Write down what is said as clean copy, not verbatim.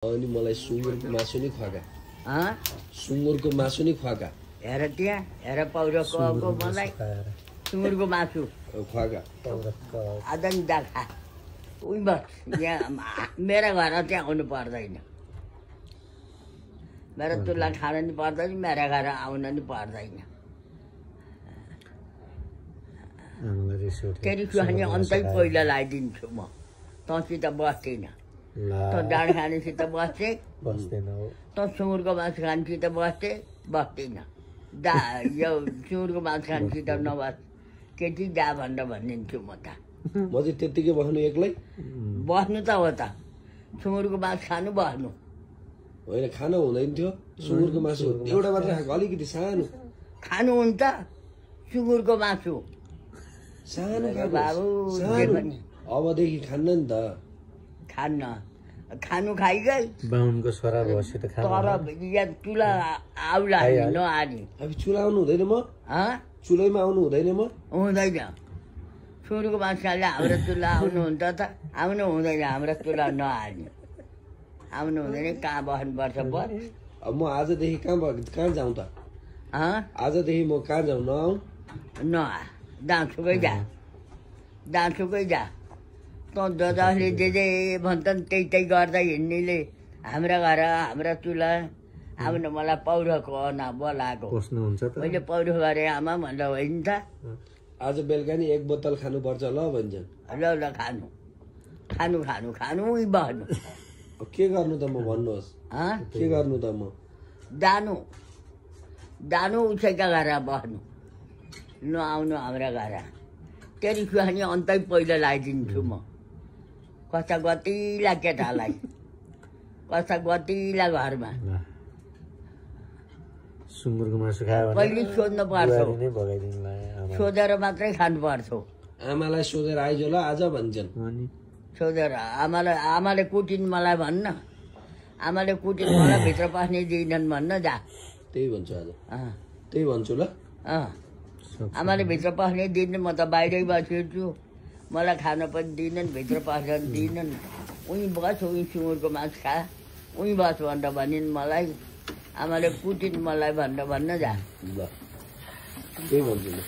अनि मलाई सुँगुरको मासु नि खुवाका सुँगुरको मासु नि खुवाका हेर त्यहाँ हेर पौरको मलाई सुँगुरको मासु खुवाका आधा नि खा उही बस यहाँ मेरा घर त्यहाँ आउनु पर्दैन मेरो तुला खान नि पर्दैन मेरा घर आउन नि पर्दैन तेरि खुवानी अन्तै पहिला लगाइदिन्छु म तँसित बस्दिनँ त डाँड खानेसित बस्थे त सुँगुरको मासु खानेसित बस्थे बस्दिनँ यो सुँगुरको मासु खानेसित नबस् केटी जा भनेर भनिदिन्छु म त म चाहिँ त्यत्तिकै बस्नु एक्लै बस्नु त हो त सुँगुरको मासु खानु बस्नु होइन खान हुँदैन थियो सुँगुरको मासु एउटा मात्र खाएको अलिकति सानो खानु हुन्छ सुँगुरको मासु सानो बाबु अबदेखि खान्न नि त खान्न खानु खाइगई बाहुनको छोरा भएपछि त खानु तर यहाँ चुला आउला नआनी अब चुला आउनु हुँदैन म चुलैमा आउनु हुँदैन म हुँदैन सुँगुरको मासु खाले हाम्रो चुला आउनुहुन्छ त आउनु हुँदैन हाम्रो चुला नआनी आउनु हुँदैन कहाँ बस्नुपर्छ बस अब म आजदेखि कहाँ जाउँ त आजदेखि म कहाँ जाउँ नआउँ नआ दाँसुकै जा दाँसुकै जा त जसले जे भन्छन् त्यही गर्दा हिँड्नेले हाम्रा घर हाम्रा चुला आउन मलाई पौरको न बोलाएको मैले पौरो गरेँ आमा भनेर होइन त आज बेलुका नि 1 बोतल खानुपर्छ ल भन्छन् ल ल खानु खानु खानु खानु बस्नु के गर्नु त म भन्नुहोस् के गर्नु त म जानु जानु उसैका घर बस्नु नआउनु हाम्रा घर तेरि खुवानी अन्तै पहिला लगाइदिन्छु म कस्ता गतिला केटालाई कस्ता गतिला घरमा सुँगुरको मासु खायो पहिले सोध्नु पर्छ सोधेर मात्रै खानु पर्छ आमालाई सोधेर आइज ल आज भन्छन् सोधेर आमाले कुटिन् मलाई भन्न आमाले कुटिन् मलाई भित्र पस्ने दिनन् भन्न जा त्यही भन्छु आज त्यही भन्छु ल आमाले भित्र पस्ने दिन म त बाहिरै बसिन्छु मलाई खान पनि दिनन् भित्र पस्न दिनन् उहीँ बस उहीँ सुँगुरको मासु खा उहीँ बस भनेर भनिन् मलाई आमाले कुटिन् मलाई भनेर भन्न जा ल त्यही भन्छु ल